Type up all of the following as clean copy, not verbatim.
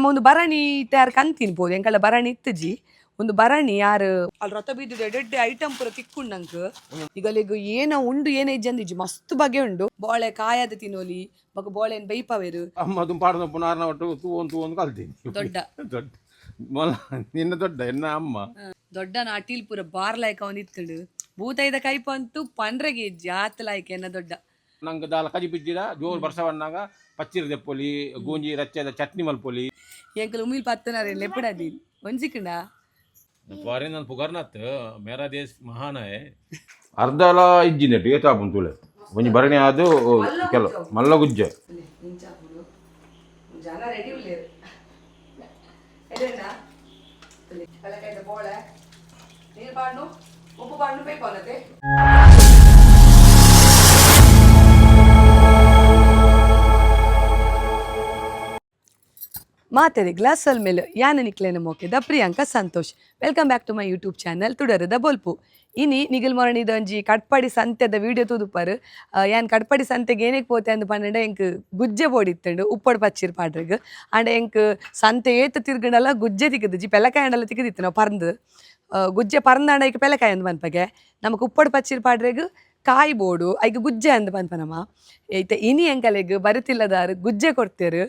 ಒಂದು ಭರಣಿ ತಯಾರು ಕಂತಿನ ಪೋದು ಎಂಕಲ್ಲ ಭರಣಿ ಇತ್ತುಜಿ. ಒಂದು ಭರಣಿ ಯಾರು ಅಲ್ಲಿ ರಥ ಬೀದಿದ ಎಡೆಡ್ಡೆ ಐಟಮ್ ಪೂರ ತಿಕ್ಕುಂಡು ನಂಕ್. ಈಗ ಅಲ್ಲಿಗ್ ಏನ ಉಂಡು ಏನ ಇಜ್ಜಂದಿಜ್ಜಿ, ಮಸ್ತ್ ಬಗೆ ಉಂಡು. ಬೋಳೆ ಕಾಯದ ತಿನ್ನೋಲಿ, ಬೊಕ ಬೋಳೆನ್ ಬೈಪವೇರು. ಅಮ್ಮ ಅದು ಪಾಡ್ದ ಪುನಾರ್ನ ಒಟ್ಟು ತೂವೊಂದು ತೂವೊಂದು ಕಲ್ತೀನಿ. ದೊಡ್ಡ. ದೊಡ್ಡ ಮೊಲ ನಿನ್ನ ದೊಡ್ಡ ಎನ್ನ ಅಮ್ಮ. ದೊಡ್ಡನ ಅಟೀಲ್ ಪೂರ ಬಾರ್ ಲಾಯ್ಕ ಒಂದ್ ಇತ್ತುಂಡು. ಭೂತಾಯ್ದ ಕೈಪ ಅಂತೂ ಪಂಡ್ರೆಗೆ ಇಜ್ಜಿ ಆತ್ ಲಾಯ್ಕ ಎನ್ನ ದೊಡ್ಡ. ನಂಗೆ ದಾಲ ಕಜಿ ಬಿಜ್ಜಿಡ ಜೋರು ಬರ್ಸ ಬನ್ನಾಗ ಪಚ್ಚಿರ ದೆಪ್ಪೊಲಿ, ಗೂಂಜಿ ರಚ್ಚೆದ ಚಟ್ನಿ ಮಲ್ಪೊಲಿ. ಎಂಕಲ್ ಉಮಿಲ್ ಪತ್ತನಾರೆ ಲೆಪ್ಪಡದಿ ಒಂಜಿಕಂಡ. ಫಾರಿನ್ ನಾನು ಪುಗರ್ನತ್ ಮೇರಾ ದೇಶ್ ಮಹಾನ್ ಹೈ. ಅರ್ಧ ಎಲ್ಲ ಇಜ್ಜಿ ನೆಟ್ಟು ಏತಾಪುನ್ ತುಳೆ ಒಂಜಿ ಭರಣಿ ಅದು ಕೆಲವು ಮಲ್ಲ ಗುಜ್ಜೆ. ಜನ ರೆಡಿ ಉಳ್ಳೇರು. ಬೋಳೆ ನೀರು ಪಾಂಡು ಉಪ್ಪು ಪಾಂಡು ಬೇಕು ಅನ್ನತ್ತೆ. ಮಾತೆರೆ ಗ್ಲಾಸಲ್ ಮೇಲೆ ಯಾನ ನಿಕ್ಲೇನ ಮೋಕೆದ Priyanka Santosh. Welcome back to my YouTube channel ತುಡರದ ಬೊಲ್ಪು. ಇನಿ ನಿಗಲ್ ಮೊರಣಿದ ಒಂಜಿ ಕಟ್ಪಾಡಿ ಸಂತೆದ ವೀಡಿಯೋ ತೂದುಪಾರು. ಯಾನ್ ಕಟ್ಪಾಡಿ ಸಂತೆಗೆ ಏನಕ್ಕೆ ಪೋತೆ ಅಂದ್ ಪಂಡ ಎಂಕ್ ಗುಜ್ಜೆ ಬೋಡಿತ್ತುಂಡು ಉಪ್ಪಡ್ ಪಚ್ಚಿರ್ ಪಾಡ್ರಗ್. ಆಂಡ ಎಂಕ್ ಸಂತೆ ಏತ್ ತಿರ್ಗಂಡಲ ಗುಜ್ಜೆ ತಿಕ್ಕುದುಜಿ, ಪೆಲಕಾಯಿ ಅಂಡಲ ತಿಕ್ಕುದಿತ್ತು. ನಾವು ಪರ್ಂದು ಗುಜ್ಜೆ ಪರ್ಂದಾಂಡ ಐಕ್ ಪೆಲಕಾಯಿ ಅಂದ್ ಪನ್ಪಗೆ. ನಮಕ್ ಉಪ್ಪಡ್ ಪಚ್ಚಿರ್ ಪಾಡ್ರೆಗ್ ಕಾಯಿ ಬೋಡು, ಐಕ್ ಗುಜ್ಜೆ ಅಂದ್ ಪನ್ಪನಮ. ಇತ್ತೆ ಇನಿ ಎಂಕಲೆಗ್ ಬರುತಿಲ್ಲದಾರು ಗುಜ್ಜೆ ಕೊಡ್ತೇರು.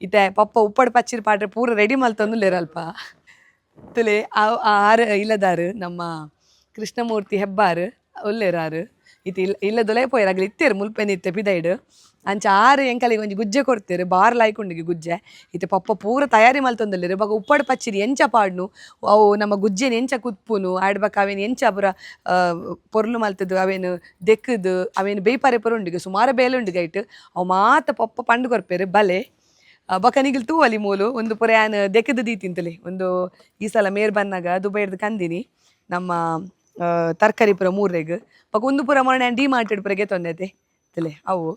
ಇತ್ತೆ ಪಪ್ಪ ಉಪ್ಪಡ್ ಪಚ್ಚಿರ್ ಪಾಡ್ರೆ ಪೂರ ರೆಡಿ ಮಲ್ತೊಂದುಲ್ಲೆರ್ ಅಲ್ಪ. ತುಲೆ ಆರು ಇಲ್ಲದಾರು ನಮ್ಮ ಕೃಷ್ಣಮೂರ್ತಿ ಹೆಬ್ಬಾರು ಉಲ್ಲೇರು ಆರು. ಇತ್ತೆ ಇಲ್ಲ ಇಲ್ಲದೊಲೆ ಪೋಯೆರ್ ಅಗಲು ಇತ್ತೆರ್ ಮುಲ್ಪೆನ ಇತ್ತೆ ಪಿದೈಡ್. ಅಂಚ ಆರು ಎಂಕಲೆಗ್ ಒಂಜಿ ಗುಜ್ಜೆ ಕೊಡ್ತೇರು, ಬಾರ್ ಲಾಯ್ಕುಂಡುಗೆ ಗುಜ್ಜೆ. ಇತ್ತೆ ಪಪ್ಪ ಪೂರ ತಯಾರಿ ಮಲ್ತೊಂದುಲ್ಲೆರ್. ಬೊಕ ಉಪ್ಪಡ್ ಪಚ್ಚಿರಿ ಎಂಚ ಪಾಡ್ನು, ಅವು ನಮ್ಮ ಗುಜ್ಜೆನ್ ಎಂಚ ಕುತ್ಪುನು, ಆಯ್ಡ್ ಬೊಕ ಅವೇನ್ ಎಂಚ ಪೂರ ಪೊರ್ಲು ಮಲ್ತುದು ಅವೇನ್ ದೆಕ್ಕುದು ಅವೇನ್ ಬೇಯ್ಪರೆ ಪೂರ ಉಂಡುಗೆ, ಸುಮಾರು ಬೇಲೆ ಉಂಡುಗೆ ಐಟ್. ಅವು ಮಾತ ಪಪ್ಪ ಪಂಡು ಕೊರ್ಪೆರ್ ಬಲೆ. ಬೊಕ ನಿಗಿಲ್ ತೂವಲಿ ಮೂಲು ಒಂದು ಪೂರ ಯಾನ್ ದೆಕ್ಕುದು ದೀತಿಂತಲೆ. ಒಂದು ಈ ಸಲ ಮೇರ್ ಬನ್ನಗ ದುಬೈರ್ದು ಕಂದಿನಿ ನಮ್ಮ ತರಕಾರಿ ಪೂರ ಮೂರ್ರೆಗ್. ಬೊಕ ಒಂದು ಪೂರ ಮೊನ್ನೆ ಡಿ ಮಾರ್ಟೆಡ್ ಪೂರ ಗೆತೊಂದೈತೆ ತಲೆ. ಅವು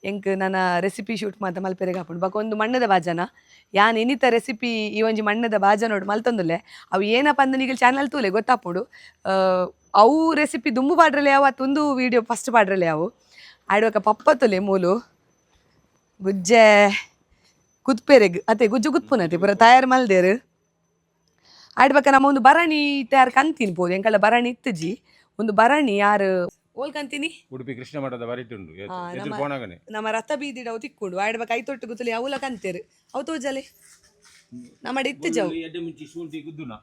ಎಂಕ್ ನನ ರೆಸಿಪಿ ಶೂಟ್ ಮಾತ ಮಲ್ಪೆರೆಗ್ ಆಪುಂಡು. ಬೊಕ ಒಂದು ಮಣ್ಣದ ಬಾಜನ, ಯಾನ್ ಇನಿತ ರೆಸಿಪಿ ಈ ಒಂಜಿ ಮಣ್ಣದ ಬಾಜನೋಡು ಮಲ್ತೊಂದುಲ್ಲೆ. ಅವು ಏನಪ್ಪ ಅಂದ್ ನಿಗಲ್ ಚಾನಲ್ ತೂಲೆ ಗೊತ್ತಾಪುಂಡು. ಅವು ರೆಸಿಪಿ ದುಂಬು ಪಾಡ್ರಲೆ ಯಾವ ಅತ್ತ್ ಉಂದು ವೀಡಿಯೋ ಫಸ್ಟ್ ಪಾಡ್ರಲೆ ಅವು ಆಡ್ವಕ. ಪಪ್ಪ ತುಲೆ ಮೂಲು ಗುಜ್ಜೆ ಕುತ್ಪೆರೆಗ್ ಅತ್ತೆ, ಗುಜ್ಜು ಕುತ್ಪುನತೆ ಪೂರ ತಯಾರು ಮಲ್ದೇರು. ಆಡ್ಬಕ ನಮ್ಮ ಒಂದು ಭರಣಿ ತಯಾರು ಕಂತಿನ ಪೋದು. ಎಂಕಲ್ಲ ಭರಣಿ ಇತ್ತುಜಿ. ಒಂದು ಭರಣಿ ಯಾರು ಓಲ್ ಕಂತೀನಿ? ಉಡುಪಿ ಕೃಷ್ಣ ಮಠದ ಬರಿಟುಂಡು ಎದುರು ಪೋನಾಗನೆ. ನಮ್ಮ ರಥ ಬೀದಿಡವು ತಿಕ್ಕೊಂಡು ಆಡ್ಬಕ ಐತೊಟ್ಟು ಗುತ್ತಲಿ ಅವುಲ ಕಂತೇರು. ಅವು ತೋಜಲೆ ನಮ್ಮ ಇತ್ತುಜವು. ಎಡ್ಡೆ ಮುಂಚಿ ಶುಂಠಿ ಗುದ್ದುನ.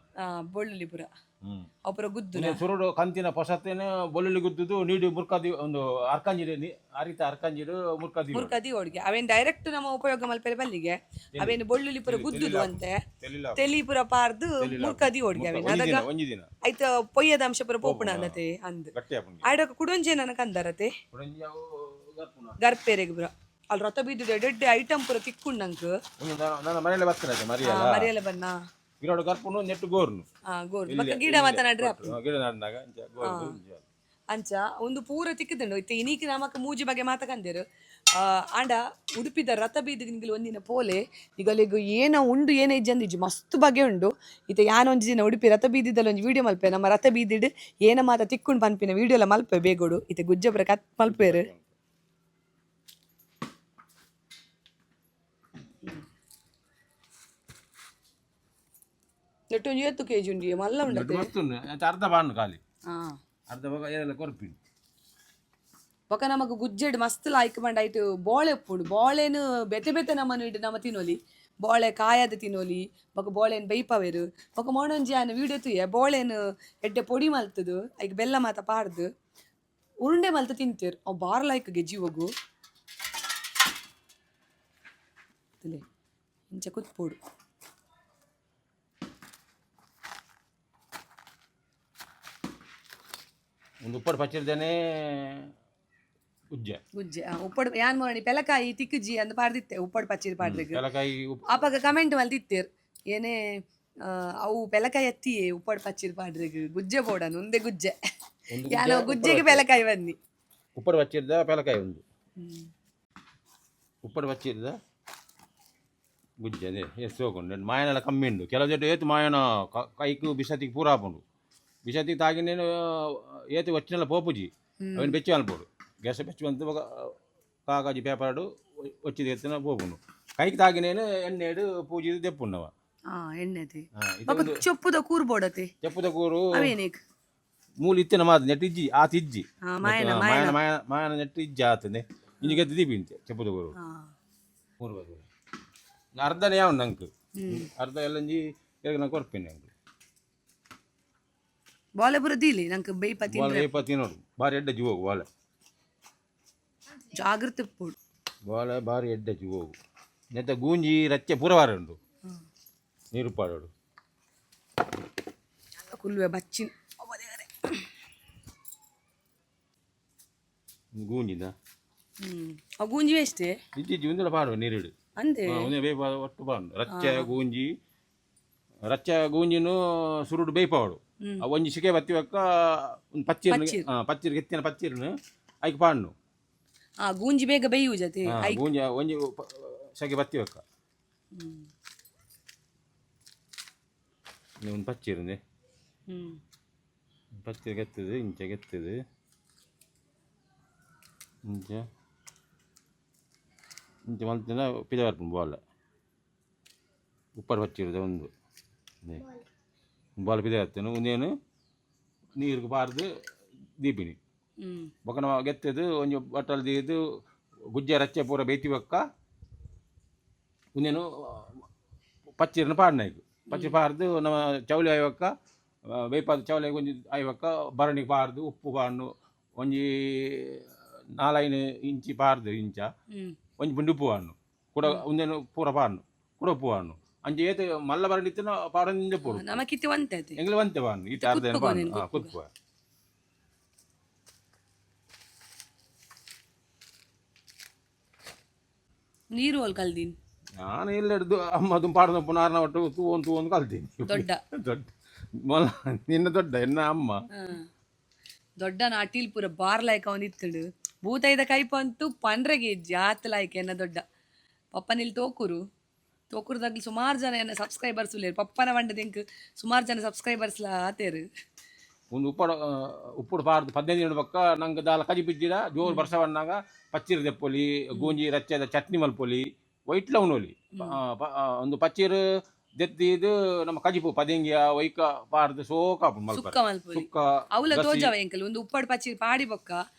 ಬೊಳ್ಳುಲಿ ಪೂರ ಅವು ಪೂರ ಗುದ್ದುನ. ಸುರುಡು ಕಂತಿನ ಪೊಸತ್ತೇನೆ ಬೊಳ್ಳುಳ್ಳಿ ಗುದ್ದುದು ನೀಡು ಮುರ್ಕದಿ ಒಂದು ಅರ್ಕಂಜಿಡು ಅರಿತ ಅರ್ಕಂಜಿಡು ಮುರ್ಕದಿ. ಮುರ್ಕದಿ ಹೋಳಿಗೆ ಅವೇನ್ ಡೈರೆಕ್ಟ್ ನಮ್ಮ ಉಪಯೋಗ ಮಲ್ಪೆರೆ ಬಲ್ಲಿಗೆ. ಅವೇನು ಬೊಳ್ಳುಲಿ ಪೂರ ಗುದ್ದುದು ಅಂತೆ, ತೆಲಿ ಪೂರ ಪಾರ್ದು ಮುರ್ಕದಿ ಹೋಳಿಗೆ ಅವೇನು ಅದಾಗ ಒಂಜಿ ದಿನ. ಐತ ಪೊಯ್ಯದ ಅಂಶ ಪೂರ ಪೋಪುಣ ಅನ್ನತೆ ಅಂದ್. ಗಟ್ಟಿ ಆಪುಂಡು. ಆಡಕ ಕುಡೊಂಜೆ ನನಗೆ ಅಂದರತೆ. ಕುಡೊಂಜಿ ಅವು ಗರ್ಪುನ. ಗರ್ಪೆರೆಗ್ ಪೂರ ಅಲ್ಲಿ ರಥ ಬೀದಿದ ಎಡೆಡ್ಡೆ ಐಟಮ್ ಪೂರ ತಿಕ್ಕುಂಡು ನಂಕ್. ಒಂಜಿ ನನ್ನ ಮನೆಯಲ್ಲೇ ಬರ್ತದೆ ಮರಿಯಲ್ಲ. ಮರಿಯಲ್ಲ ಬನ್ನ. ಗಿಡೋಡು ಗರ್ಪುನು ನೆಟ್ಟು ಗೋರ್ನು. ಗೋರ್ ಬೊಕ್ಕ ಗಿಡ ಮಾತ ನಡ್ರೆ ಆಪುಂಡು. ಗಿಡ ನಡ್ನಾಗ ಇಂಚ ಗೋರ್ದು ಇಂಚ. ಅಂಚ ಒಂದು ಪೂರ ತಿಕ್ಕುದುಂಡು. ಇತ್ತೆ ಇನೀಕ್ ನಮಕ್ ಮೂಜಿ ಬಗೆ ಮಾತ ಕಂದೆರು. ಆಂಡ ಉಡುಪಿದ ರಥ ಬೀದಿಗೆ ನಿಗಲ್ ಒಂದಿನ ಪೋಲೆ, ನಿಗಲಿಗ್ ಏನ ಉಂಡು ಏನ ಇಜ್ಜಂದಿಜ್ಜಿ, ಮಸ್ತ್ ಬಗೆ ಉಂಡು. ಇತ್ತೆ ಯಾನ್ ಒಂಜಿ ದಿನ ಉಡುಪಿ ರಥ ಬೀದಿದಲ್ಲಿ ಒಂಜಿ ವೀಡಿಯೋ ಮಲ್ಪೆ, ನಮ್ಮ ರಥ ಬೀದಿಡ್ ಏನ ಮಾತ ತಿಕ್ಕುಂಡು ಪನ್ಪಿನ ವೀಡಿಯೋ ಎಲ್ಲ ಮಲ್ಪೆ ಬೇಗೋಡು. ಇತ್ತೆ ಗುಜ್ಜಪುರ ಕತ್ ಮಲ್ಪೇರು. ನೆಟ್ಟು ಒಂಜಿ ಏತು ಕೆಜಿ ಉಂಡು ಮಲ್ಲ ನೆಟ್ಟು ಉಂಡತೆ. ಮಸ್ತ್ ಉಂಡು. ಅಂಚ ಅರ್ಧ ಬಾಣು ಖಾಲಿ. ಅರ್ಧ ಭಾಗ ಏನೆಲ್ಲ ಕೊರ್ಪಿನಿ. ಬೊಕ ನಮಕ್ ಗುಜ್ಜೆಡ್ ಮಸ್ತ್ ಲಾಯ್ಕ್ ಪಂಡ ಐಟ್ ಬೋಳೆ ಉಪ್ಪುಂಡು. ಬೋಳೆನ್ ಬೇತೆ ಬೇತೆ ನಮನ ಇಡ್ ನಮ ತಿನೊಲಿ. ಬೋಳೆ ಕಾಯದ ತಿನೊಲಿ, ಬೊಕ ಬೋಳೆನ್ ಬೈಪವೇರು. ಬೊಕ ಮೊಣೊಂಜಿ ಯಾನ್ ವೀಡಿಯೋ ತೂಯೆ, ಬೋಳೆನ್ ಎಡ್ಡೆ ಪೊಡಿ ಮಲ್ತುದು ಐಕ್ ಬೆಲ್ಲ ಮಾತ ಪಾಡ್ದು ಉರುಂಡೆ ಮಲ್ತ್ ತಿಂತೇರ್. ಅವು ಬಾರ್ ಲಾಯ್ಕ್ಗೆ ಜೀವಗು. ತೂಲೆ ಇಂಚ ಕುತ್ಪೊಡು. ಒಂದು ಉಪ್ಪಡ್ ಪಚ್ಚಿರ್ದೇನೆ ಉಜ್ಜೆ. ಗುಜ್ಜೆ ಉಪ್ಪಡ್ ಯಾನ್ ಮೊರಣಿ ಪೆಲಕಾಯಿ ತಿಕ್ಕುಜಿ ಅಂದ್ ಪಾಡ್ದಿತ್ತೆ ಉಪ್ಪಡ್ ಪಚ್ಚಿರ್ ಪಾಡ್ರೆಗ್. ಪೆಲಕಾಯಿ ಉಪ್ಪು. ಆಪಗ ಕಮೆಂಟ್ ಮಲ್ತಿತ್ತೇರ್ ಏನೇ ಅವು ಪೆಲಕಾಯಿ ಅತ್ತಿಯೇ ಉಪ್ಪಡ್ ಪಚ್ಚಿರ್ ಪಾಡ್ರೆಗ್ ಗುಜ್ಜೆ ಬೋಡನ್ ಉಂದೆ ಗುಜ್ಜೆ. ಒಂದು ಯಾನ ಗುಜ್ಜೆಗೆ ಪೆಲಕಾಯಿ ಬನ್ನಿ. ಉಪ್ಪಡ್ ಪಚ್ಚಿರ್ದ ಪೆಲಕಾಯಿ ಒಂದು ಉಪ್ಪಡ್ ಪಚ್ಚಿರ್ದ ಗುಜ್ಜೆ ಅದೇ ಎಷ್ಟು ಹೋಗುಂಡು ಮಾಯನೆಲ್ಲ ಕಮ್ಮಿ ಉಂಡು. ಕೆಲವು ಜೊತೆ ಏತು ಮಾಯನ ಕೈಕು ಬಿಸತಿಗೆ ಪೂರ ಆಪುಂಡು. ಬಿಸತಿಗೆ ತಾಗಿನೇನು ಏತು వచ్చిನೆಲ್ಲ ಪೋಪುಜಿ. ಅವಿನ ಬೆಚ್ಚಿ ಅನ್ಪೋಡು, ಗ್ಯಾಸ್ ಬೆಚ್ಚಿ ಬಂತು. ಬೊಕ ಕಾಗಜಿ ಪೇಪರ್ಡು వచ్చిది ಎತ್ತಿನ ಪೋಪುಂಡು. ಕೈಕ್ ತಾಗಿನೇನು ಎಣ್ಣೆಡು ಪೂಜೆ ದೆಪ್ಪುಂಡವ. ಆ ಎಣ್ಣೆತೆ. ಇದು. ಬೊಕ ಚೊಪ್ಪುದ ಕೂರು ಬೋಡತೆ. ಚೆಪ್ಪುದ ಕೂರು. ಅವೇನೇಕ್? ಮೂಲು ಇತ್ತಿನ ಮಾತ ನೆಟ್ ಇಜ್ಜಿ, ಆತ ಇಜ್ಜಿ. ಆ, ಮಾಯನ. ಮಾಯನ ಮಾಯನ ಮಾಯನ ನೆಟ್ ಇಜ್ಜಿ ಆತನೆ ಇಂಜಿ ಗೆದ್ದು ದೀಪಿಂತೆ ಚೆಪ್ಪುದ ಕೂರು. ಮೂರು ಬದು ಅರ್ಧನೇ ಯಾವ ನಂಗೆ ಅರ್ಧ ಎಲ್ಲಂಜಿ ನಂಗೆ ಕೊರ್ಪಿನಿ ನಂಗೆ. ಬಾಲೆ ಪೂರ ದೀಲಿ ನಂಗೆ ಬೇಯ್ಪತಿ. ಬಾಲೆ ಬೇಯ್ಪತಿ ನೋಡು, ಬಾರಿ ಎಡ್ಡೆ ಜೀವೋಗು ಬಾಲೆ. ಜಾಗೃತೆ ಪೋಡು. ಬಾಳೆ ಬಾರಿ ಎಡ್ಡೆ ಜೀವೋಗು. ನೆತ್ತ ಗೂಂಜಿ ರಚ್ಚೆ ಪೂರ ವಾರ ಉಂಡು ನೀರು ಪಾಡೋಡು. ಕುಲ್ಲುವೆ ಬಚ್ಚಿನ. ಗೂಂಜಿದ. ಅವು ಗೂಂಜಿ ವೇಸ್ಟೇ. ಇಜ್ಜಿ ಇಜ್ಜಿ, ಒಂದೆಲ್ಲ ಪಾಡುವ ನೀರಿಡು. ಅಂದೆ. ಒಂದೇ ಬೇಯ್ಪ ಒಟ್ಟು ಪಾಡು ರಚ್ಚೆ ಗೂಂಜಿ. ರಚ್ಚೆ ಗೂಂಜಿನು ಸುರುಡು ಬೇಯ್ಪಾವಡು. ಅವು ಒಂಜಿ ಸಿಕೆ ಬತ್ತಿ ಬಕ್ಕ ಒಂದು ಪಚ್ಚಿರ್ನು. ಪಚ್ಚಿರ್ ಕೆತ್ತಿನ ಪಚ್ಚಿರ್ನು ಐಕ್ ಪಾಡ್ನು. ಆ ಗೂಂಜಿ ಬೇಗ ಬೇಯು ಜತೆ. ಗೂಂಜಿ ಒಂಜಿ ಸೆಕೆ ಬತ್ತಿ ಬಕ್ಕ ಒಂದು ಪಚ್ಚಿರ್ನೆ. ಪಚ್ಚಿರ್ ಕೆತ್ತದು, ಇಂಚ ಕೆತ್ತದು, ಇಂಚ ಇಂಚ ಮಲ್ತಿನ ಪಿದ ಬರ್ಪುಂಡು ಬಾಲ. ಉಪ್ಪಡ್ ಪಚ್ಚಿರ್ದ ಒಂದು ಬಾಲ ಪಿದ ಬರ್ತೇನೆ. ಒಂದೇನು ನೀರಿಗೆ ಪಾರ್ದು ದೀಪಿನಿ. ಬೊಕ್ಕ ನಾವು ಗೆತ್ತದು ಒಂಜಿ ಬಟ್ಟಲ್ ದೀದು ಗುಜ್ಜೆ ರಚ್ಚೆ ಪೂರ ಬೇಯ್ತಿ ಬೊಕ್ಕ ಒಂದೇನು ಪಚ್ಚಿರ್ನ ಪಾಡ್ನೈಕ್ ಪಚ್ಚಿ ಪಾರ್ದು ನಮ್ಮ ಚೌಲಿ ಆಯ್ಬೊಕ್ಕ ಬೇಯ್ಪಾದ ಚೌಲಿ ಒಂಜಿ ಆಯ್ಬೊಕ್ಕ ಭರಣಿಗೆ ಪಾರ್ದು ಉಪ್ಪು ಪಾಡ್ನು. ಒಂಜಿ ನಾಲೈನು ಇಂಚಿ ಪಾರ್ದು ಇಂಚ ಒಂಜಿ ಪುಂಡಿ ಉಪ್ಪು ಪಾಡ್ನು. ಕುಡ ಒಂದೇನು ಪೂರ ಪಾಡ್ನು, ಕುಡ ಉಪ್ಪು ಪಾಡ್ನು. ಅಂಚ ಏತ್ ಮಲ್ಲ ಭರಣಿ ಇತ್ತಿನ ಪಾಡೊಂದು ಪೋಡು. ನಮಕಿತ್ತೆ ಒಂತೆ ಅತೆ. ಎಂಗ್ಲ ಒಂತೆ ಪಾಡ್ನು, ಈತ ಅರ್ಧ ಕುತ್ಪು. ಪಾಡ್ನು. ಕುತ್ಪು. ನೀರು ಹೋಲ್ ಕಲ್ದಿನ್. ನಾನು ಎಲ್ಲ ಹಿಡ್ದು ಅಮ್ಮ ಅದು ಪಾಡ್ದ ಪುನಾರ್ನ ಒಟ್ಟು ತೂವೊಂದು ತೂವೊಂದು ಕಲ್ತೀನಿ. ದೊಡ್ಡ. ದೊಡ್ಡ ಮೊಲ ನಿನ್ನ ದೊಡ್ಡ ಎನ್ನ ಅಮ್ಮ. ದೊಡ್ಡ ಅಟಿಲ್ ಪೂರ ಬಾರ್ ಲಾಯ್ಕ ಅವನ್ ಇತ್ತಳು. ಭೂತಾಯ್ದ ಕೈಪ ಅಂತೂ ಪಂಡ್ರೆಗೆ ಜಾತ್ ಲಾಯ್ಕ ಎನ್ನ ದೊಡ್ಡ ಪಪ್ಪನಿಲ್ ತೋಕೂರು ತೋಕೂರುದಾಗ್ಲಿ ಸುಮಾರು ಜನ ಎನ್ನ ಸಬ್ಸ್ಕ್ರೈಬರ್ಸ್ ಉಲ್ಲೇರು. ಪಪ್ಪನ ವಂಡದ ಎಂಕ್ ಸುಮಾರು ಜನ ಸಬ್ಸ್ಕ್ರೈಬರ್ಸ್ ಲಾ ಆತೇರು. ಒಂದು ಉಪ್ಪಡ ಉಪ್ಪುಡು ಪಾರ್ದು 15 ದಿನ ಬೊಕ್ಕ ನಂಗೆ ದಾಲ ಕಜಿ ಬಿದ್ದಿಡ ಜೋರು ವರ್ಷ ಬಂದಾಗ ಪಚ್ಚಿರ್ ದೆಪ್ಪೊಲಿ, ಗೂಂಜಿ ರಚ್ಚೆದ ಚಟ್ನಿ ಮಲ್ಪೊಲಿ, ವೈಟ್ಲ ಉಣೋಲಿ. ಒಂದು ಪಚ್ಚಿರ್ ದೆತ್ತಿದು ನಮ್ಮ ಕಜಿಪು ಪದೆಂಗಿಯ ಒಯ್ಕ ಪಾರ್ದು ಸೋಕಾಪು ಮಲ್ಪ. ಸುಕ್ಕ ಮಲ್ಪೊಲಿ. ಸುಕ್ಕ. ಅವಲ. ಗಸಿ. ತೋಜವ ಎಂಕಲ್ ಒಂದು ಉಪ್ಪಡ್ ಪಚ್ಚಿ ಪಾಡಿ ಬೊಕ್ಕ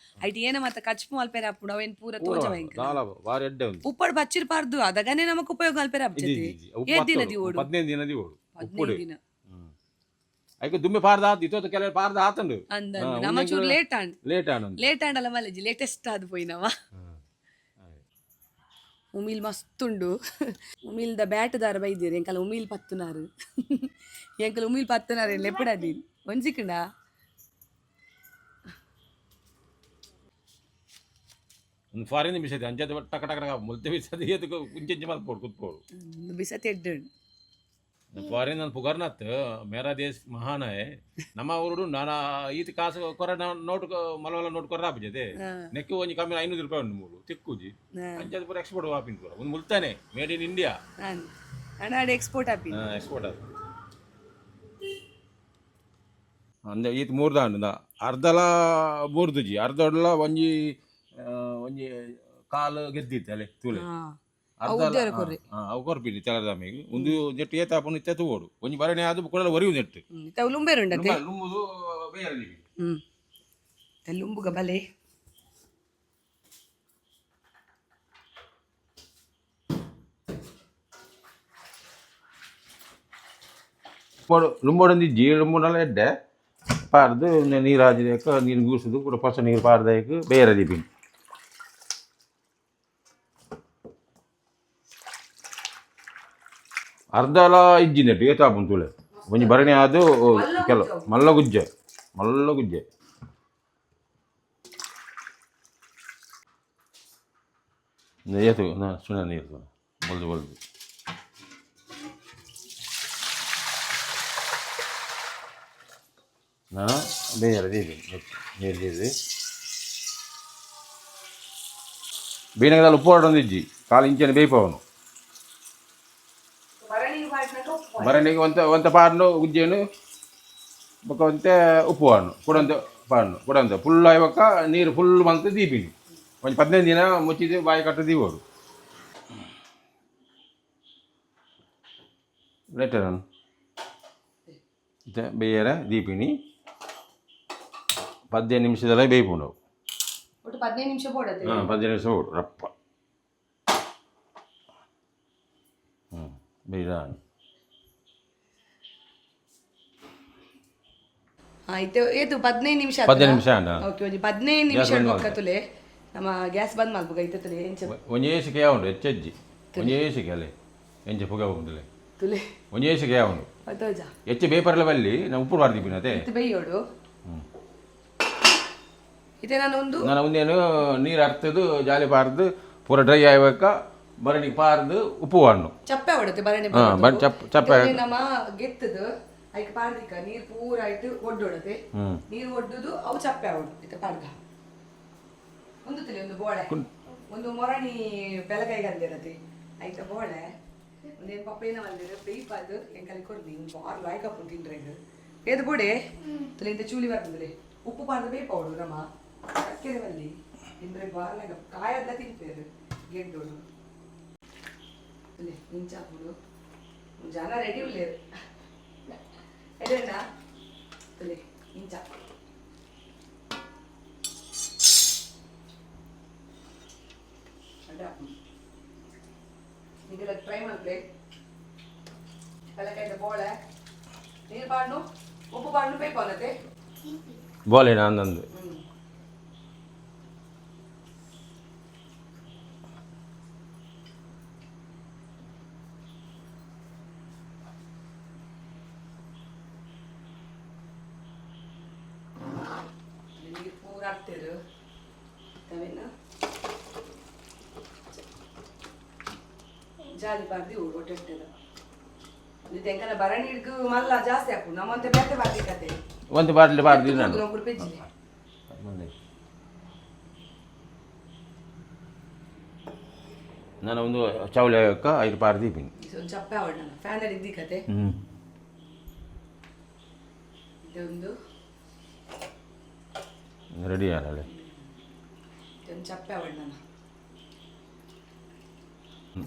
ಐಟ್ ಏನ ಮತ್ತ ಕಚ್ಪು ಮಲ್ಪೆರೆ ಅಪ್ಪುಡು ಅವೇನ್ ಪೂರ ತೋಜವ ಎಂಕಲ್. ದಾಲ ಬಾರಿ ಎಡ್ಡೆ ಒಂದು. ಉಪ್ಪಡ್ ಪಚ್ಚಿರ್ ಪಾರ್ದು ಅದಗನೆ ನಮಕ್ ಉಪಯೋಗ ಮಲ್ಪೆರೆ ಇಜ್ಜಿ, ಅಬ್ಜತಿ. ಇಜ್ಜಿ, ಇಜ್ಜಿ. ಉಪ್ಪು ಏತ್ ದಿನ ಹತ್ತೋಡು. ದಿವೋಡು? 15 ದಿನ ದಿವೋಡು ಉಪ್ಪುಡು. 15 ದಿನ. ಐಕ್ ದುಮ್ಮೆ ಪಾರ್ದ ಆತು ಇತ್ತೋತ ಕೆಲವು ಪಾರ್ದ ಆತಂಡು. ಅಂದ ನಮ್ಮ ಚೂರು late and. Late Anand. Late ಆಂಡಲ ಮಲ್ಲೆಜಿ, ಲೇಟೆಸ್ಟ್ ಆದ್ ಪೋಯಿನವ. ಉಮಿಲ್ ಮಸ್ತ್ ಉಂಡು. ಉಮಿಲ್ದ ಬ್ಯಾಟ್ದಾರ ಬೈದಿರ್ ಎಂಕಲ ಉಮಿಲ್ ಪತ್ತುನಾರು. ಎಂಕಲ ಉಮಿಲ್ ಪತ್ತುನಾರು ಲೆಪ್ಪಡದಿ ಒಂಜಿಕಂಡ. ಒಂದು ಫಾರಿನ್ ಬಿಸತಿ ಅಂಚೆ ಟಕ ಟಕ ಟಕ ಮುಲ್ತೆ ಬಿಸತಿ ಎದಕ್ಕೆ ಕುಂಚೆಂಚೆ ಮಲ್ಪೋಡು ಕುತ್ಪೋಡು. ಬಿಸತಿ ಎಡ್ಡು. ಫಾರಿನ್ ನನ್ನ ಪುಗರ್ನತ್ ಮೇರಾ ದೇಶ್ ಮಹಾನ್ ಹೈ. ನಮ್ಮ ಊರು ನಾನಾ ಈತ ಕಾಸು ಕೊರ ನೋಟ್ ಮಲವಲ ನೋಟ್ ಕೊರ ಆಪುಜತೆ. ನೆಕ್ಕು ಒಂಜಿ ಕಮ್ಮಿ 500 ರೂಪಾಯಿ ಉಂಡು ಮೂಲು ತಿಕ್ಕುಜಿ. ಅಂಚೆ ಪೂರ ಎಕ್ಸ್ಪೋರ್ಟ್ ಆಪಿನ ಪೂರ ಒಂದು ಮುಲ್ತಾನೆ ಮೇಡ್ ಇನ್ ಇಂಡಿಯಾ. ಅನಾಡೆ ಎಕ್ಸ್ಪೋರ್ಟ್ ಆಪಿ. ಎಕ್ಸ್ಪೋರ್ಟ್ ಅದು ಅಂದೆ ಈತ ಮೂರ್ದಾಂಡ ಅರ್ಧಲ ಮೂರ್ದುಜಿ ಅರ್ಧೊಡ್ಲ ಒಂಜಿ ಒಂಜಿ ಕಾಲು ಗೆದ್ದಿತ್ತು ಅಲೆ ತೂಲೆ. ಅರ್ಧ ಉದ್ಯೋಗ ಕೊರ್ರಿ. ಅವು ಕೊರ್ಪಿನಿ ತೆಲದಾಮಿಗೆ ಒಂದು ಜೆಟ್ಟು ಏತ ಆಪುಂಡು ಇತ್ತೆ ತೂವೋಡು. ಒಂಜಿ ಬರಣೆ ಅದು ಕೊಡಲ ಒರಿಯು ನೆಟ್ಟು. ಇತ್ತ ಲುಂಬೇರುಂಡತೆ. ಲುಂಬುದು ಬೇರೆ ದೀಪಿ. ಲುಂಬುಗ ಬಲೆ. ಲುಂಬೋಡು ಲುಂಬೋಡೊಂದು ಇಜ್ಜಿ ಲುಂಬುನಲ ಎಡ್ಡೆ ಪಾರ್ದು ನೀರು ಹಾಜಿದಕ್ಕೆ ನೀರು ಗೂಸುದು ಕೂಡ ಹೊಸ ನೀರು ಪಾರ್ದಕ್ಕೆ ಬೇರೆ ದೀಪಿನಿ. ಅರ್ಧಲ ಇಜ್ಜಿ ನೆಟ್ಟು ಏತ ಆಪುಂಡು ತೂಲೆ. ಒಂಜಿ ಭರಣಿ ಅದು ಕೆಲವು ಮಲ್ಲ ಗುಜ್ಜೆ ಮಲ್ಲ ಗುಜ್ಜೆ. ಏತು ಸುಣ ನೀರು ಬಲ್ದು ಬಲ್ದು ನಾನು ಬೇರೆ ದೀಪಿ ನೀರು ದೀದಿ ಬೀನಗದಲ್ಲಿ ಉಪ್ಪು ಹೊಡೊಂದು ಇಜ್ಜಿ ಕಾಲು ಇಂಚನೆ ಬೇಯ್ಪವನು. ಭರಣಿಗೆ ಒಂತ ಒಂತ ಪಾಡ್ನು ಗುಜ್ಜೆನು ಬೊಕ್ಕ ಒಂತೆ ಉಪ್ಪು ಪಾಡ್ನು, ಕುಡಂತ ಪಾಡ್ನು ಕುಡಂತ ಫುಲ್ ಆಯ್ಬೊಕ್ಕ ನೀರು ಫುಲ್ ಮಂತ್ ದೀಪಿನಿ. ಒಂಜಿ 15 ದಿನ ಮುಚ್ಚಿದ್ದು ಬಾಯಿ ಕಟ್ಟು ದೀವೋಡು. Lighter ಇತ್ತೆ ಬೇಯರ ದೀಪಿನಿ 15 ನಿಮಿಷದಲ್ಲ ಬೇಯ್ಪುಂಡು. ಒಟ್ಟು 15 ನಿಮಿಷ ಬೋಡತ್ತೆ. ಹಾಂ, 15 ನಿಮಿಷ ಬೋಡು ರಪ್ಪ. ಹ್ಞೂ, ಬೇಯ್ದ. ಇತ್ತೆ ಏತು, 15 ನಿಮಿಷ? 15 ನಿಮಿಷ ಆಂಡ. ಓಕೆ, ಒಂಜಿ 15 ನಿಮಿಷ ಬಂದ್. ಬೊಕ್ಕ ತುಲೆ, ನಮ್ಮ ಗ್ಯಾಸ್ ಬಂದ್ ಮಲ್ಪುಗ. ಇತ್ತೆ ತುಲೆ ಎಂಚ. ಒಂಜೇ ಸಿಕೆ ಉಂಡು, ಹೆಚ್ಚೆಜ್ಜಿ ಒಂಜೇ ಸಿಕೆ ಅಲ್ಲೇ ಎಂಚ ಪುಗೆ ಉಂಡುಲೆ. ತುಲೆ. ಒಂಜೇ ಸಿಕೆ ಉಂಡು. ತೋಜ. ಹೆಚ್ಚು ಬೇಪರ್ಲ ಬಲ್ಲಿ, ನಾವು ಉಪ್ಪು ಬಾರ್ದಿಪ್ಪಿನ ಅದೇ. ಇತ್ತೆ ಬೇಯೋಡು. ಇತ್ತೆ ನಾನು ಒಂದು ನಾನು ಒಂದೇನು ನೀರು ಅರ್ತದು ಜಾಲಿ ಪಾರ್ದು ಪೂರ ಡ್ರೈ ಆಯ್ಬೇಕ, ಬರಣಿಗೆ ಪಾರ್ದು ಉಪ್ಪು ಹಣ್ಣು. ಚಪ್ಪೆ ಹೊಡತೆ ಬರಣಿ. ಹಾ, ಚಪ್ಪೆ. ನಮ್ಮ ಗೆತ್ತದು ಐಕ್ ಪಾಡ್ದಿಕ್ಕ ನೀರು ಪೂರ ಆಯ್ತು ಒಡ್ಡೊಡತೆ. ನೀರು ಒಡ್ಡುದು, ಅವು ಚಪ್ಪೆ ಆವಡು. ಇತ್ತೆ ಪಾಡ್ದ ಒಂದು ತಿಳಿ ಒಂದು ಬೋಳೆ, ಒಂದು ಮೊರಣಿ ಬೆಲಕೈಗೆ ಅಂದಿರತಿ ಐತ ಬೋಳೆ. ಒಂದೇನು ಪಪ್ಪ ಏನ ಬಂದಿರು ಬೇಯ್ಪಾದು ಎಂಕಲಿ ಕೊರ್ನಿ. ಒಂದು ಬಾರ್ ಲಾಯ್ಕ್ ಹಾಕೊಂಡು ತಿಂಡ್ರೆಗ್ ಏದು ಬೋಡೆ ತುಲೆ. ಇಂತ ಚೂಲಿ ಬರ್ತದೆ. ಉಪ್ಪು ಪಾಡ್ದು ಬೇಯ್ಪಾವಡು ನಮ್ಮ ಸಕ್ಕರೆ ಬಲ್ಲಿ ತಿಂದ್ರೆ ಬಾರ್ ಲಾಯ್ಕ ಕಾಯದ್ಲ ತಿನ್ಪೇರು ಗೆಡ್ಡೋಡು. ತುಲೆ ಇಂಚಾಪುಡು ಜನ ರೆಡಿ ಉಳ್ಳೇರು ಎಡೆಣ್ಣ. ತುಲೆ ಇಂಚ. ನಿಗೆಲ್ಲ ಟ್ರೈ ಮಲ್ಪಲೆ ಪಲಕಾಯ್ದ ಬೋಳೆ. ನೀರು ಪಾಡ್ನು, ಉಪ್ಪು ಪಾಡ್ನು, ಬೇಯ್ಪಾನತೆ. ಬೋಲೆ ನಂದೊಂದು. ನೀರು ಪೂರ ಹಾಕ್ತೇರು ತವೇನ ಜಾಲಿ ಬಾರ್ದಿ ಹೊಟ್ಟೆ. ಇದು ಎಂಕನ ಭರಣಿ ಹಿಡ್ದು ಮಲ್ಲ ಜಾಸ್ತಿ ಹಾಕು. ನಮ್ಮಂತೆ ಬೇತೆ ಬಾರ್ದಿ ಕತೆ. ಒಂದು ಬಾಟ್ಲಿ ಬಾರ್ದಿ ನಾನು. ಒಬ್ರು ಪೆಜ್ಜಿಲೆ. ನಾನು ಒಂದು ಚೌಳಿ ಹಾಕ ಐದು ಪಾರ್ದಿ ದೀಪಿನಿ. ಒಂದು ಚಪ್ಪೆ ಅವಳು ನಾನು ಫ್ಯಾನಲ್ಲಿ ಇದ್ದಿ ಕತೆ. ಹ್ಞೂ. ಇದೊಂದು ರೆಡಿ ಆಳೆ. ಇದೊಂದು ಚಪ್ಪೆ ಅವಳು ನಾನು.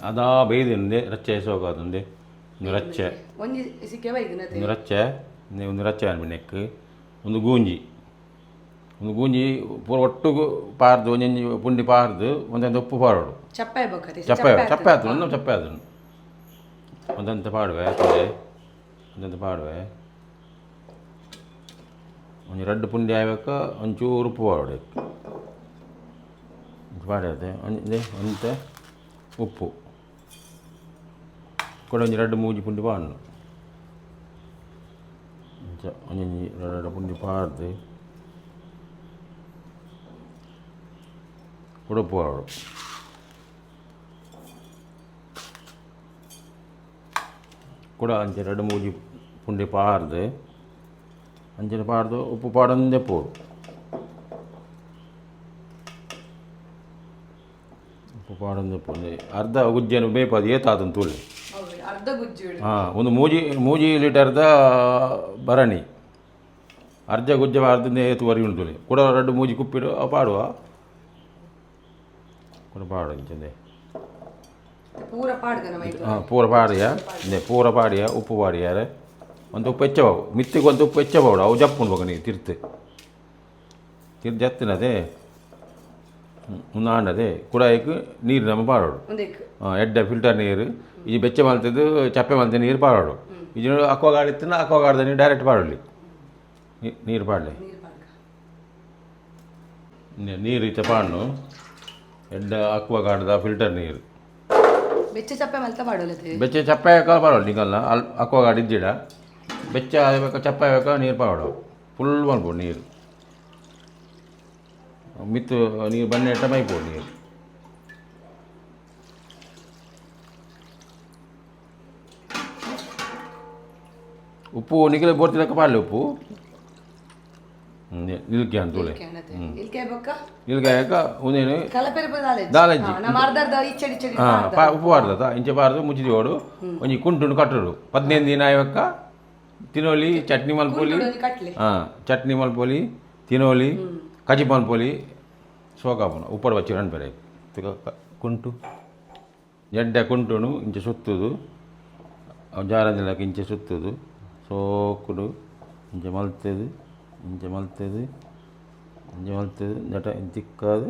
ಅದಾ ಬೇಯ್ದಿಂದೆ ರಚ್ಚೆ ಸೋಗಾದಂದೆ ಒಂದು ರಚ್ಚೆ. ಒಂಜಿ ಸಿಕ್ಕೆ ಬೈದು. ಒಂದು ರಚ್ಚೆ, ಒಂದು ರಚ್ಚೆ ಅನ್ಬಿ ನೆಕ್. ಒಂದು ಗೂಂಜಿ, ಒಂದು ಗೂಂಜಿ ಪೂರ ಒಟ್ಟುಗು ಪಾರ್ದು, ಒಂಜೊಂಜಿ ಪುಂಡಿ ಪಾರ್ದು, ಒಂದೊಂದು ಉಪ್ಪು ಪಾಡೋಡು. ಚಪ್ಪೆ ಬೊಕ್ಕತೆ. ಚಪ್ಪೆ, ಚಪ್ಪೆ ಆತು ಒಂದು ಚಪ್ಪೆ ಆತು. ಒಂದಂತ ಪಾಡುವೆ ತುಲೆ, ಒಂದಂತ ಪಾಡುವೆ. ಒಂಜಿ ರಡ್ಡು ಪುಂಡಿ ಆಯ್ಬೇಕ, ಒಂಚೂರು ಉಪ್ಪು ಪಾಡೋಡು ಪಾಡತ್ತೆ. ಒಂಜಿ ಒಂತೆ ಉಪ್ಪು ಕೂಡ, ಒಂಜಿ ರಡ್ಡು ಮೂಜಿ ಪುಂಡಿ ಪಾಡ್ನು. ಇಂಚ ಒಂಜೊಂಜಿ ಎರಡು ಪುಂಡಿ ಪಾಡ್ದು ಕೂಡ ಉಪ್ಪು ಪಾಡೋಡು. ಕೂಡ ಅಂಚೆ ಎರಡು ಮೂಜಿ ಪುಂಡಿ ಪಾರ್ದು, ಅಂಚನೆ ಪಾಡ್ದು ಉಪ್ಪು ಪಾಡೊಂದೇ ಪೋಡು. ಉಪ್ಪು ಪಾಡೊಂದೇ ಪೋಡು. ಅರ್ಧ ಗುಜ್ಜೆನು ಬೇಪದು ಏತಾತಂದು ತೂಲೆ. ಹೌದು, ಅರ್ಧ ಗುಜ್ಜು ಇಡು. ಹಾಂ, ಒಂದು ಮೂಜಿ ಮೂಜಿ ಲೀಟರ್ದ ಭರಣಿ ಅರ್ಧ ಗುಜ್ಜೆ ಅರ್ಧ ಏತು ವರಿ ಉಂಟು. ಕೂಡ ಎರಡು ಮೂಜಿ ಕುಪ್ಪಿಡು ಅವು ಪಾಡುವ, ಕೂಡ ಪಾಡು ಇಂಚಂದೆ. ಪೂರ ಪಾಡ್ಗ ನಮ್ಮ ಇದು. ಹಾಂ, ಪೂರ ಪಾಡಿಯ ಇಂದೆ, ಪೂರ ಪಾಡಿಯ ಉಪ್ಪು ಪಾಡಿಯಾರೆ. ಒಂದು ಉಪ್ಪು ಹೆಚ್ಚಬಾವು ಮಿತ್ತಿಗೆ, ಒಂದು ಉಪ್ಪು ಹೆಚ್ಚಬಾವಡು. ಅವು ಜಪ್ಪುಂಡು ಬೊಕ ನೀರು ತಿರ್ತು ತಿರ್ತು ಜತ್ತಿನದೇ ಉಂದಾಂಡದೆ ಕೂಡ ಐಕ್ ನೀರು ನಮ್ಮ ಪಾಡೋಡು. ಒಂದೇಕ್. ಎಡ್ಡೆ ಫಿಲ್ಟರ್ ನೀರು. ಈ ಬೆಚ್ಚ ಮಲ್ತದ್ದು ಚಪ್ಪೆ ಮಲ್ತ ನೀರು ಪಾಡೋಡು. ಇದು ಅಕ್ವಾ ಗಾರ್ಡ್ ಇತ್ತಿನ ಅಕ್ವಾ ಗಾರ್ಡ್ದ ನೀರು ಡೈರೆಕ್ಟ್ ಪಾಡಲಿ, ನೀರು ಪಾಡಲಿ. ನೀರು ಪಾಡ್ಗ. ನೀರು ಇತ್ತೆ ಪಾಡ್ನು, ಎಡ್ಡೆ ಅಕ್ವಾ ಗಾರ್ಡ್ದ ಫಿಲ್ಟರ್ ನೀರು. ಬೆಚ್ಚ ಚಪ್ಪೆ ಮಲ್ತ ಪಾಡೋಲತೆ. ಬೆಚ್ಚ ಚಪ್ಪೆ ಪಾಡೋಡು ನಿಕಲ್ನ ಅಲ್ ಅಕ್ವಾ ಗಾರ್ಡ್ ಇದ್ದಿಡ ಬೆಚ್ಚ ಆಗಬೇಕು, ಚಪ್ಪೆ ಆಗಬೇಕು ನೀರು ಪಾಡೋಡು. ಫುಲ್ ಮಲ್ಪೋಡು ನೀರು ಮಿತ್ತು. ನೀರು ಬನ್ನೆಟ್ಟ ಮೈಪೋಡು ನೀರು. ಉಪ್ಪು ನಿಖಿಲ ಬೋರ್ತಿಲಕ್ಕ ಪಾಡಲಿ ಉಪ್ಪು ನಿಲ್ಕೆ ಅಂತೂಲೆ. ಇಲ್ಕೆ ಬೊಕ್ಕ. ನಿಲ್ಕೆ ಹಾಕ ಒಂದೇನು. ಕಲಪೆರೆ ದಾಲೆ. ದಾಲೆಜ್ಜಿ. ನಮ್ಮ ಅರ್ಧ ಅರ್ಧ ಇಚ್ಚಡಿ ಇಚ್ಚಡಿ. ಹಾಂ, ಪಾ ಉಪ್ಪು ಪಾಡ್ದದ ಇಂಚೆ ಪಾಡ್ದು ಮುಚ್ಚಿದೋಡು. ಒಂಜಿ ಕುಂಟುಂಡು ಕಟ್ಟೋಡು. 15 ದಿನ ಆಯ್ವಕ್ಕ ತಿನೋಲಿ, ಚಟ್ನಿ ಮಲ್ಪೊಲಿ. ಒಂಜಿ ಕಟ್ಲೆ. ಹಾಂ, ಚಟ್ನಿ ಮಲ್ಪೊಲಿ, ತಿನೋಲಿ, ಕಜಿಪ್ ಮಲ್ಪೊಲಿ. ಸೋಕಾಪುನ ಉಪ್ಪಡು ಬಚ್ಚಿ ಅನ್ಪೆರೆ ಕುಂಟು ಎಡ್ಡೆ ಕುಂಟುನು ಇಂಚ ಸುತ್ತುದು. ಅವು ಜಾರಂದಿಲಕ ಇಂಚೆ ಸುತ್ತುದು ಸೋಕುಡು ಇಂಚ ಮಲ್ತದು, ಇಂಚ ಮಲ್ತದು, ಇಂಚ ಮಲ್ತದು, ನಟ ತಿಕ್ಕಾದು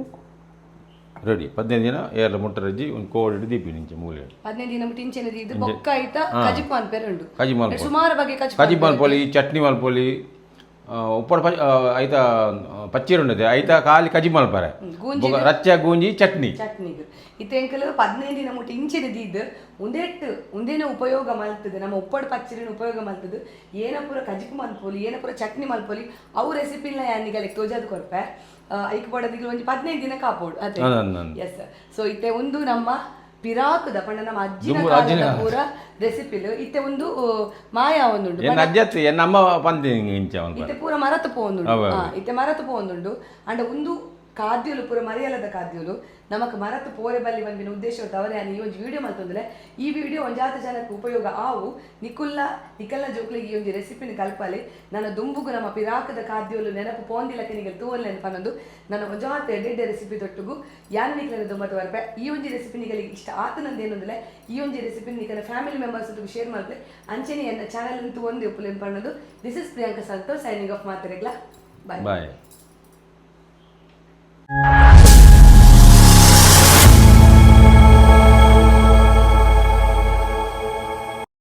ರೆಡಿ. 15 ದಿನ ಏರ್ಲ ಮುಟ್ಟ ರಜ್ಜಿ ಒಂದು ಕೋಡಿಡು ದೀಪಿನಿ ಇಂಚ ಮೂಲೆ. 15 ದಿನ ಮುಟ್ಟ ಇಂಚೆನೆ ದೀದ್ ಬೊಕ್ಕ ಐತ ಕಜಿಪು ಅನ್ಪೆರೆ ಉಂಡು. ಕಜಿ ಮಲ್ಪೊಲಿ. ಸುಮಾರು ಬಗೆ ಕಜಿಪು. ಕಜಿ ಮಲ್ಪೊಲಿ, ಚಟ್ನಿ ಮಲ್ಪೊಲಿ, ಉಪ್ಪಡ ಪಚ್ ಐತ ಪಚ್ಚಿರು ಉಂಡದೆ ಐತ ಖಾಲಿ ಕಜಿ ಮಲ್ಪರೆ. ಗೂಂಜಿ. ಬೊಕ ರಚ್ಚ ಗೂಂಜಿ ಚಟ್ನಿ. ಚಟ್ನಿಗ್ ಇತ್ತೆ ಎಂಕಲು 15 ದಿನ ಮುಟ್ಟ ಇಂಚೆನೆ ದೀದ್ ಉಂದೆಟ್ ಉಂದೇನೆ ಉಪಯೋಗ ಮಲ್ತದೆ, ನಮ್ಮ ಉಪ್ಪಡ್ ಪಚ್ಚಿರಿನ ಉಪಯೋಗ ಮಲ್ತದೆ ಏನ ಪೂರ ಕಜಿಪು ಮಲ್ಪೊಲಿ, ಏನ ಪೂರ ಚಟ್ನಿ ಮಲ್ಪೊಲಿ. ಅವು ರೆಸಿಪಿನ ಯಾನಿಗಲೆಗ್ ತೋಜಾದ್ ಕೊರ್ಪೆ. ಐಕ್ ಬೋಡದಿಗ್ಲು ಒಂಜಿ 15 ದಿನ ಕಾಪೋಡು ಅದೇ. ಅಂದ್ ಅಂದ್ ಅಂದ್. ಎಸ್, ಸೊ ಇತ್ತೆ ಒಂದು ನಮ್ಮ ಪಿರಾಕುದ ಪಂಡ ನಮ್ಮ ಅಜ್ಜಿನ ದುಂಬು ಕಾಲದ ಅಜ್ಜಿನ ಪೂರ ರೆಸಿಪಿಲು ಇತ್ತೆ ಒಂದು ಮಾಯ ಒಂದುಂಡು. ಎನ್ನ ಅಜ್ಜತ್ ಎನ್ನ ಅಮ್ಮ ಪಂತಿ ಇಂಚ ಮಲ್ಪರೆ. ಇತ್ತೆ ಪೂರ ಮರತು ಪೋವೊಂದುಂಡು. ಅವೆ. ಇತ್ತೆ ಮರತು ಪೋವೊಂದುಂಡು. ಅಂಡ ಉಂದು ಖಾದ್ಯಲು ಪೂರ ಮರಿಯಲದ ಖಾದ್ಯಲು ನಮಕ್ ಮರತು ಪೋರೆ ಬಲ್ಲಿ ಪನ್ಪಿನ ಉದ್ದೇಶ ತವರೆ ಈ ಒಂಜಿ ವಿಡಿಯೋ ಮಲ್ತೊಂದುಲೆ. ಈ ವಿಡಿಯೋ ಒಂಜಾತ ಜನಕ್ಕೆ ಉಪಯೋಗ ಆವು. ನಿಕುಲ್ಲ ನಿಕಲ್ನ ಜೋಕ್ಲೆಗ್ ಈ ಒಂಜಿ ರೆಸಿಪಿನ ಕಲ್ಪಾಲೆ. ನನ್ನ ದುಂಬುಗು ನಮ್ಮ ಪಿರಾಕದ ಖಾದ್ಯಲು ನೆನಪು ಪೋಂದಿಲಕ್ಕೆ ನಿಗಲ್ ತೂವೊನ್ಲೆ ಪನೊಂದು ನನ್ನ ಒಂಜಾತ ಎಡ್ಡೆ ರೆಸಿಪಿ ತೊಟ್ಟುಗು ಯಾನ್ ನಿಕ್ಲೆನ ದುಂಬತ್ ಬರ್ಪೆ. ಈ ಒಂಜಿ ರೆಸಿಪಿ ನಿಗಲಿಗೆ ಇಷ್ಟ ಆತನಂದೇನೊಂದುಲೆ ಈ ಒಂಜಿ ರೆಸಿಪಿ ನಿಕಲ ಫ್ಯಾಮಿಲಿ ಮೆಂಬರ್ಸ್ ಒಟ್ಟುಗು ಶೇರ್ ಮಲ್ಪಲೆ. ಅಂಚೆನೆ ಎನ್ನ ಚಾನಲ್ ಅಂತೂ ಒಂದೇ ಉಪ್ಪುಲೆನ್ ಪನ್ನೊಂದು, this is Priyanka Santosh signing off. ಮಾತೆರೆಗ್ಲ bye. Bye.